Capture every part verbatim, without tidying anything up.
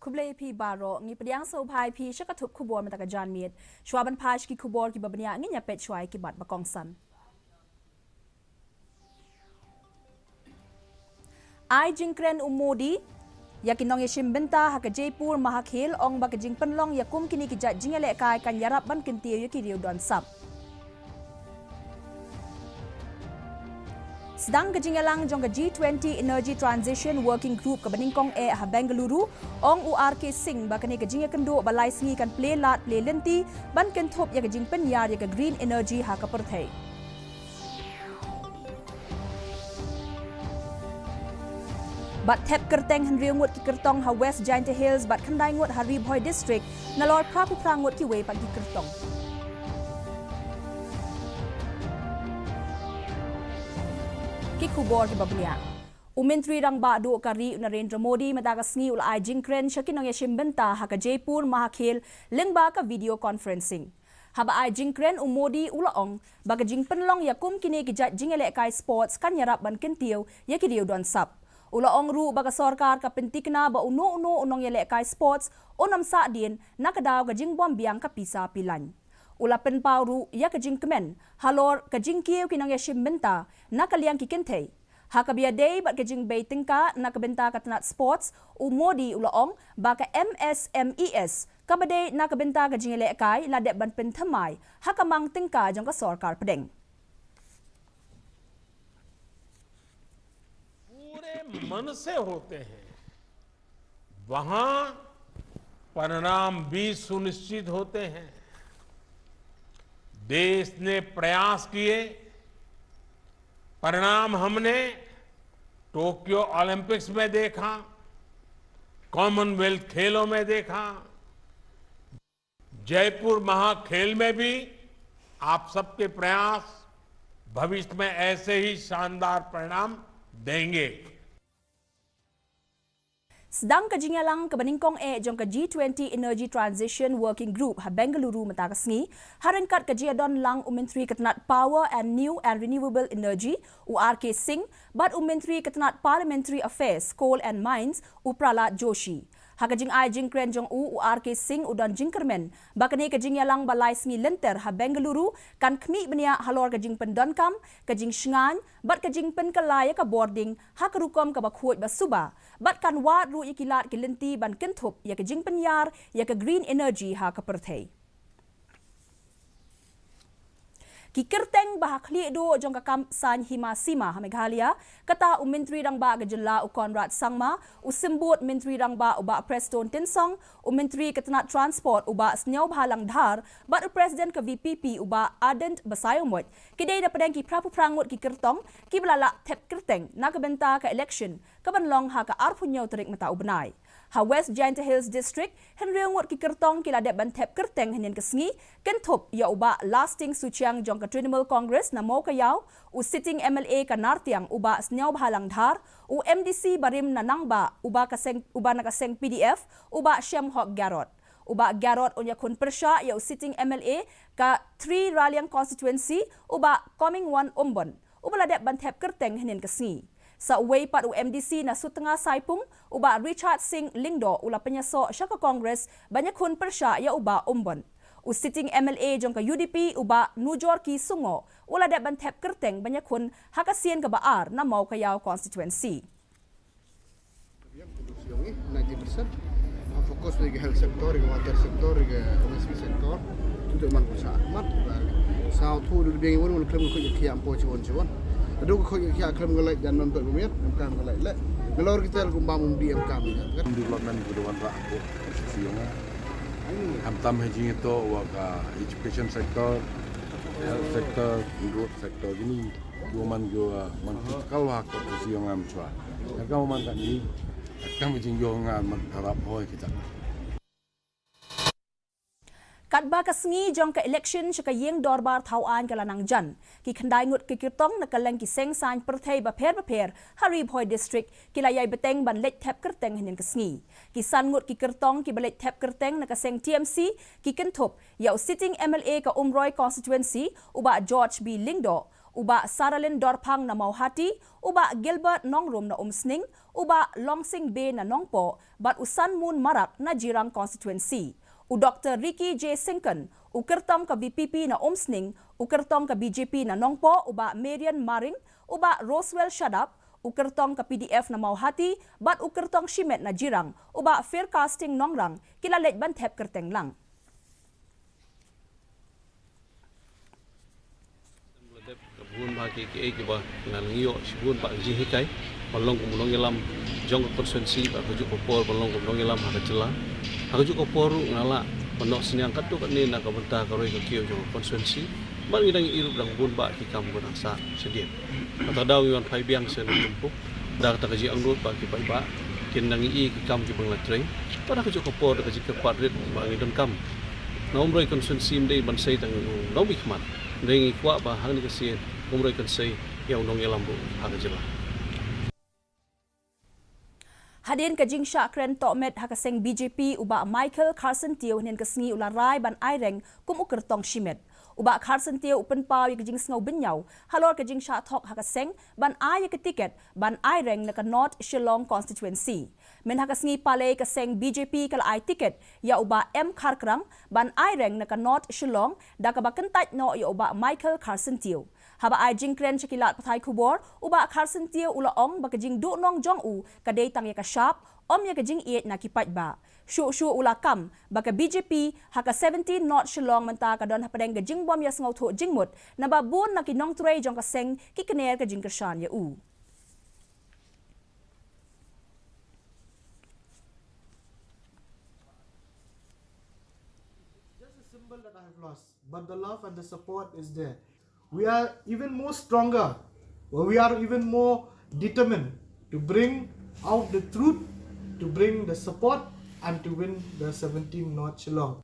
Khublei phi baroh, ngi pdiang sngewbha ïa phi sha ka thup khubor mynta ka janmiet. Shuwa ban phai sha ki khubor kiba bniah, ngin ïa peit shuwa ïa ki mat ba kongsan. Ai jingkren u Modi ïa ki nongïashim bynta ha ka Jaipur Mahakhel, ong ba ka jingpynlong ïa kum kine ki jait jingïalehkai kan ïarap ban kyntiew ïa ki riew don sap. Sdang ka jingïalang jong ka G twenty Energy Transition Working Group kaba nyngkong eh ha Bengaluru, ong u R K Singh ba kane ka jingïakynduh ba lai sngi kan plie lad plie lynti ban kynthup ïa ka jingpynïar ïa ka green energy ha ka pyrthei. Bad thep kyrteng hynriew ngut ki kyrtong ha West Jaintia Hills bad khyndai ngut ha Ri Bhoi District, nalor phra phew phra ngut kiwei pat ki kyrtong. Ki khubor kiba bniah. U Myntri Rangbah Duh ka ri u Narendra Modi mynta ka sngi u la ai jingkren sha ki nongïashim bynta ha ka Jaipur Mahakhel lyngba ka video conferencing. Haba ai jingkren u Modi u la ong ba ka jingpynlong ïa kum kine ki jait jingïalehkai sports kan ïarap ban kyntiew ïa ki riew don sap. U la ong ruh ba ka sorkar ka pynthikna ba uno uno u nongïalehkai sports un ym sahdien na ka daw ka jingbym biang ka pisa pilaiñ. U la pynpaw ruh ïa ka jingkmen halor ka jingkiew ki nongïashim bynta na ka liang ki kynthei. Ha kaba ïadei bad ka jingbei tyngka na ka bynta ka tnat sports, u Modi u la ong ba ka M S M E S kaba dei na ka bynta ka jingïalehkai la dep ban pynthymmai ha ka mang tyngka jong ka sorkar pdeng. पूरे मन से होते हैं, वहां परिणाम भी सुनिश्चित होते हैं। देश ने प्रयास किए, परिणाम हमने टोक्यो ओलंपिक्स में देखा, कॉमनवेल्थ खेलों में देखा, जयपुर महाखेल में भी आप सबके प्रयास भविष्य में ऐसे ही शानदार परिणाम देंगे। Sdang ka jingïalang kaba nyngkong eh jong ka G twenty Energy Transition Working Group ha Bengaluru mynta ka sngi, ha ryngkat ka jingïadon lang u Myntri ka tnat Power and New and Renewable Energy, u R K Singh, bad u Myntri ka tnat Parliamentary Affairs, Coal and Mines, u Pralhad Joshi. Ha ka jingai jingkren jong u, u R K Singh u don jingkyrmen ba kane ka jingïalang ba lai sngi lynter ha Bengaluru kan khmih bniah halor ka jingpyndonkam, ka jingshngaiñ bad ka jingpynkylla ïa ka bording ha ka rukom kaba khuid ba suba, bad kan wad ruh ïa ki lad ki lynti ban kynthup ïa ka jingpynïar ïa ka green energy ha ka pyrthei. Ki kyrteng ba ha khlieh duh jong ka kam saiñ hima sima ha Meghalaya, kata u Myntri Rangbah ka jylla u Conrad Sangma, u Symbud Myntri Rangbah u Bah Prestone Tynsong, u Myntri ka tnat Transport u Bah Sniawbhalang Dhar, bad u President ka V P P u Bah Ardent Basaiawmoit, ki dei na pdeng ki phra phew phra ngut ki kyrtong kiba la lah thep kyrteng na ka bynta ka election kaban long ha ka arphew hynñiew tarik mynta u bnai. Ha West Jaintia Hills District, hynriew ngut ki kyrtong ki la dep ban thep kyrteng hynnin ka sngi, kynthup ïa u Bah Lasting Suchiang jong ka Trinamool Congress na Mawkaiaw, u sitting M L A ka Nartiang u Bah Sniawbhalang Dhar, u M D C barim na Nangbah uba ka seng, uba na ka seng P D F, u Bah Shemhok Garod. U Bah Garod un ïakhun pyrshah ïa u sitting M L A ka Three Raliang Constituency, u Bah Comingone Ymbon, uba la dep ban thep kyrteng hynnin ka sngi. Sa uwei pat u M D C na Sutnga Saipung, u Bah Richard Singh Lyngdoh, u la pynïasoh sha ka Congress ban ïakhun pyrshah ïa u Bah Ymbon. U sitting M L A jong ka U D P u Bah Nujorki Sungoh, u la dep ban thep kyrteng ban ïakhun ha ka sien kaba ar na Mawkaiaw Constituency. Ninety percent. Focus ïa ka health sector, ïa ka water sector, ïa ka M S P sector. Tu tu man ko sa mat. Sa tu du biang wan wan klem ko ïa kia ampo chiwon chiwon. Adu ko ïa kia klem ko lai jan non to bumiat, em kam ko lai le. Ngalor kita ko bam di em kam. Development ko wan ra ko. Siang. Am tam ha jing to wa ka education sector, health sector, road sector gini. Gua man gua man ka kalwa ka siang am chwa. Ka man ka ni. Ka jing yo nga man ka rap hoi kita. Katba ka sngi jong ka election sha ka ïing dorbar thaw aiñ ka la nang jan, ki khyndai ngut ki kyrtong na ka leng ki seng saiñ pyrthei bapher bapher ha Ri Bhoi District ki la ïai bteng ban leit thep kyrteng hynnin ka sngi. Ki san ngut ki kyrtong kiba leit thep kyrteng na ka seng T M C ki kynthup ïa u sitting M L A ka Umroi Constituency u Bah George B Lyngdoh, u Bah Saralin Dorphang na Mawhati, u Bah Gilbert Nongrum na Umsning, u Bah Longsing Bey na Nongpoh, bad u Sanmun Marak na Jirang Constituency. U Doktor Ricky J Syngkon, u kyrtong ka V P P na Umsning, u kyrtong ka B J P na Nongpoh, u Bah Marian Maring, u Bah Roswell Shadap, u kyrtong ka P D F na Mawhati, bad u kyrtong shimet na Jirang, u Bah Faircasting Nongrang, ki la leit ban thep kyrteng lang. Bun ba ki, ki, kiba nga la ïoh shibun ba jinghikai ban long kum u nongïalam jong ka constituency, ba kajuh ka por ban long kum u nongïalam ha ka jylla. Ha kajuh ka por ruh nga lah ban noh synñiang katto katne na ka bynta ka roi ka kiew jong ka constituency. Bad ngi dang ïohi ruh ba dang bun ba ki kam ba dang sah shadien. Kata ka daw ngi wan phai biang sha Nongpoh da kata ka jingangnud ba ki paidbah kin nang ïohi ki kam kiba ngi la trei. Bad ha kajuh ka por da ka jingkyrpad rit ba ngi donkam na Umroi constituency, ym dei ban sei tang u nongmihkhmat, hynrei ngi kwah ba hangne ka sien Umroi kan sei ïa u nongïalam ruh ha ka jylla. Hadien ka jingshah kren tohmet ha ka seng B J P, u Bah Michael Kharsyntiew hynnin ka sngi u la rai ban aireng kum u kyrtong shimet. U Bah Kharsyntiew u pynpaw ïa ka jingsngew bynñiaw halor ka jingshah thok ha ka seng ban ai ïa ka tiket ban aireng na ka North Shillong Constituency. Mynha ka sngi Palei ka seng B J P ka la ai tiket ïa u Bah M Kharkrang ban aireng na ka North Shillong, da kaba kyntait noh ïa u Bah Michael Kharsyntiew. Haba ai jingkren sha ki lad pathai khubor, u Bah Kharsyntiew u la ong ba ka jingduhnong jong u ka dei tang ïa ka shap, ym ïa ka jingïeit na ki paidbah. Shuh shuh u la kam ba ka B J P ha ka seventeen North Shillong mynta ka don hapdeng ka jingbym ïasngewthuh jingmut, naba bun na ki nongtrei jong ka seng ki kner ka jingkyrshan ïa u. Just a symbol that I have lost, but the love and the support is there. We are even more stronger, or we are even more determined to bring out the truth, to bring the support, and to win the seventeen North Shillong.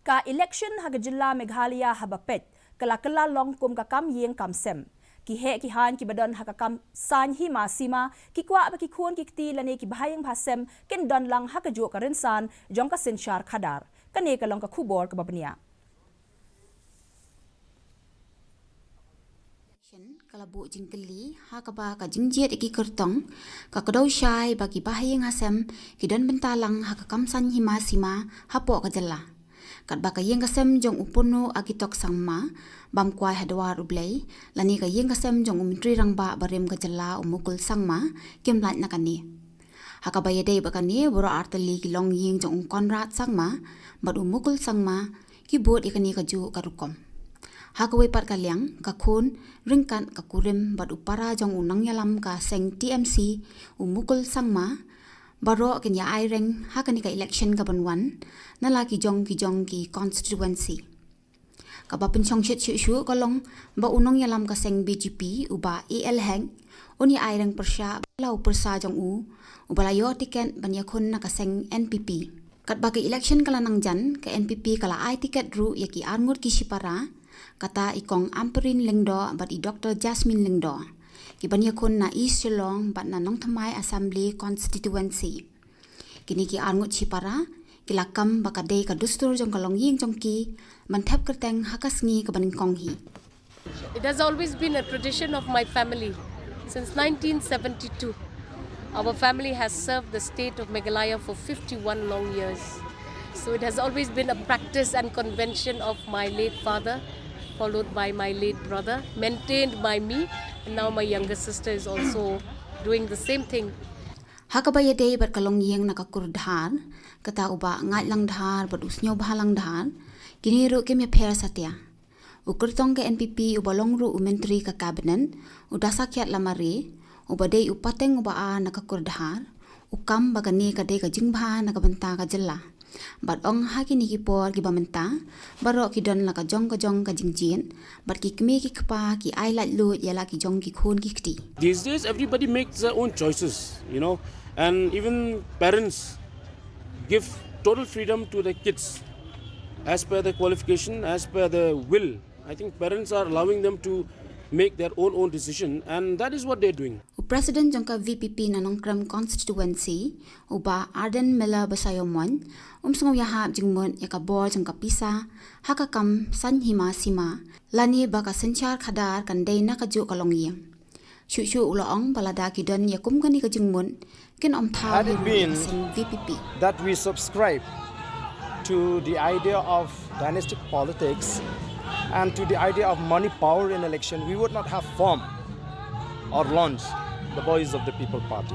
Ka election ha ka jylla Meghalaya haba peit ka la kylla long kum ka kam ïing kam sem. Ki heh ki haiñ kiba don ha ka kam saiñ hima sima ki kwah ba ki khun ki kti lane ki bahaïing bahasem kin don lang ha kajuh ka rynsan jong ka synshar khadar. Kane ka long ka khubor kaba bniah. Election ka la buh jingkylli ha kaba ka jingjied ïa ki kyrtong ka kdew shai ba ki bahaïing hasem ki don bynta lang ha ka kam saiñ hima sima hapoh ka jylla. Katba ka ïing ka sem jong u Purno Agitok Sangma, bam kwai ha dwar U Blei, lane ka ïing ka sem jong u Myntri Rangbah barim ka jylla u Mukul Sangma, kim lait na kane. Ha kaba ïadei bad kane, baroh artylli ki longïing jong u Conrad Sangma bad u Mukul Sangma ki bud ïa kane kajuh ka rukom. Ha kawei pat ka liang, ka khun, ryngkat ka kurim bad u para jong u nongïalam ka seng T M C, u Mukul Sangma, baroh kin ïa aireng ha kane ka election kaban wan na la ki jong ki jong ki constituency. Kaba pynshongshit shuh shuh ka long ba u nongïalam ka seng B J P u Bah A L Hek un ïa aireng pyrshah ba la u pyrsa jong u uba la ïoh tiket ban ïakhun na ka seng N P P. Katba ka election ka la nang jan, ka N P P ka la ai tiket ruh ïa ki arngut ki shipara, kata i Kong Ampareen Lyngdoh bad i Doctor Jasmine Lyngdoh, ki ban ïakhun na East Shillong bad na Nongthymmai Assembly Constituency. Kine ki arngut shipara ki la kam ba ka dei ka dustur jong ka longïing jong ki ban thep kyrteng ha ka sngi kaba nyngkong hi. It has always been a tradition of my family. Since nineteen seventy-two, our family has served the state of Meghalaya for fifty-one long years. So it has always been a practice and convention of my late father, followed by my late brother, maintained by me, and now my younger sister is also doing the same thing. Ha kaba ïadei bad ka longïing na ka Kurdhar, kata u Bah Ngaitlang Dhar bad u Sniawbhalang Dhar, kine ruh kim ïapher satia. U kyrtong ka N P P uba long ruh u myntri ka cabinet, u Dasakhiat Lamare, uba dei u pateng uba ar na ka Kurdhar, u kam ba kane ka dei ka jingbha na ka bynta ka jylla. Bad ong ha kine ki por kiba mynta, baroh ki don la ka jong ka jong ka jingjied, bad ki kmie ki kpa ki ai laitluid ïa la ki jong ki khun ki kti. These days, everybody makes their own choices, you know, and even parents give total freedom to their kids as per their qualification, as per their will. I think parents are allowing them to make their own own decision, and that is what they're doing. U President jong ka V P P na Nongkrem Constituency, u Bah Ardent Miller Basaiawmoit, um sngew ïahap jingmut ïa ka bor jong ka pisa ha ka kam saiñ hima sima, lane ba ka synshar khadar kan dei na kajuh ka longïing. Shuh shuh u la ong ba lada ki don ïa kum kane ka jingmut, kin ym thaw hi ruh ïa ka seng V P P. That we subscribe to the idea of dynastic politics and to the idea of money power in election, we would not have formed or launched the Voice of the People Party.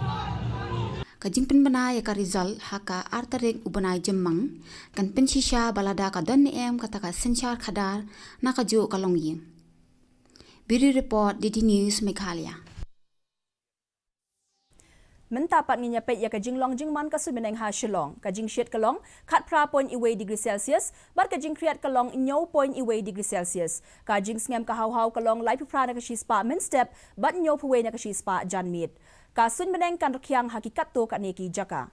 Ka jingpynbna ïa ka result ha ka ar tarik u bnai Jymmang kan pynshisha ba lada ka don ne em kata ka synshar khadar na kajuh ka longïing. Bureau Report, D D News Meghalaya. Mynta pat ngin ïa peit ïa ka jinglong jingman ka suiñ bneng ha Shillong. Ka jingshit ka long khatphra point wei degree Celsius, bad ka jingkhriat ka long hynñiew point wei degree Celsius. Ka jingsngem ka haw haw ka long laiphew phra na ka shispah mynstep, bad hynñiewphew wei na ka shispah janmiet. Ka suiñ bneng kan rkhiang ha ki katto katne ki jaka.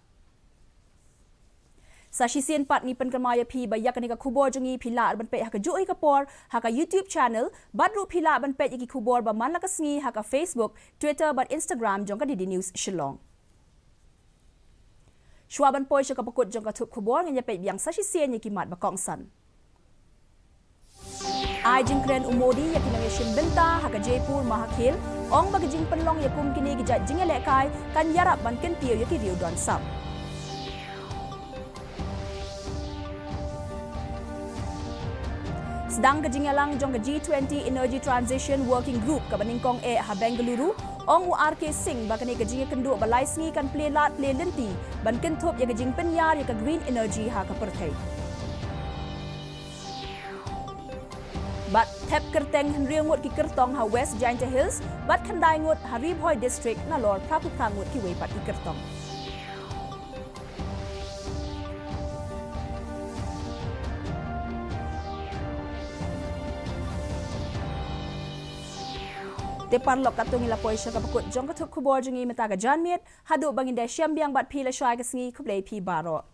Sa shisien pat ngi pynkynmaw ïa phi ba ïa kane ka khubor jong ngi phi lah ban peit ha kajuh hi ka por ha ka YouTube channel, bad ruh phi lah ban peit ïa ki khubor ba man la ka sngi ha ka Facebook, Twitter bad Instagram jong ka D D News Shillong. Shuwa ban poi sha ka bakut jong ka thup khubor, ngin ïa peit biang sa shisien ïa ki mat ba kongsan. Ai jingkren u Modi ïa ki nongïashim bynta ha ka Jaipur Mahakhel, ong ba ka jingpynlong ïa kum kine ki jait jingïalehkai kan ïarap ban kyntiew ïa ki riew don sap. Sdang ka jingïalang jong ka G twenty Energy Transition Working Group kaba nyngkong eh ha Bengaluru, ong u R K Singh ba kane ka jingïakynduh ba lai sngi kan plie lad plie lynti ban kynthup ïa ka jingpynïar ïa ka green energy ha ka pyrthei. Bad thep kyrteng hynriew ngut ki kyrtong ha West Jaintia Hills, bad khyndai ngut ha Ri Bhoi District, nalor phraphew phra ngut kiwei pat ki kyrtong. Te paralok, katto ngi la poi sha ka bakut jong ka thup khubor jong ngi mynta ka janmiet, haduh ba ngin da ïashem biang bad phi lashai ka sngi, khublei phi baroh.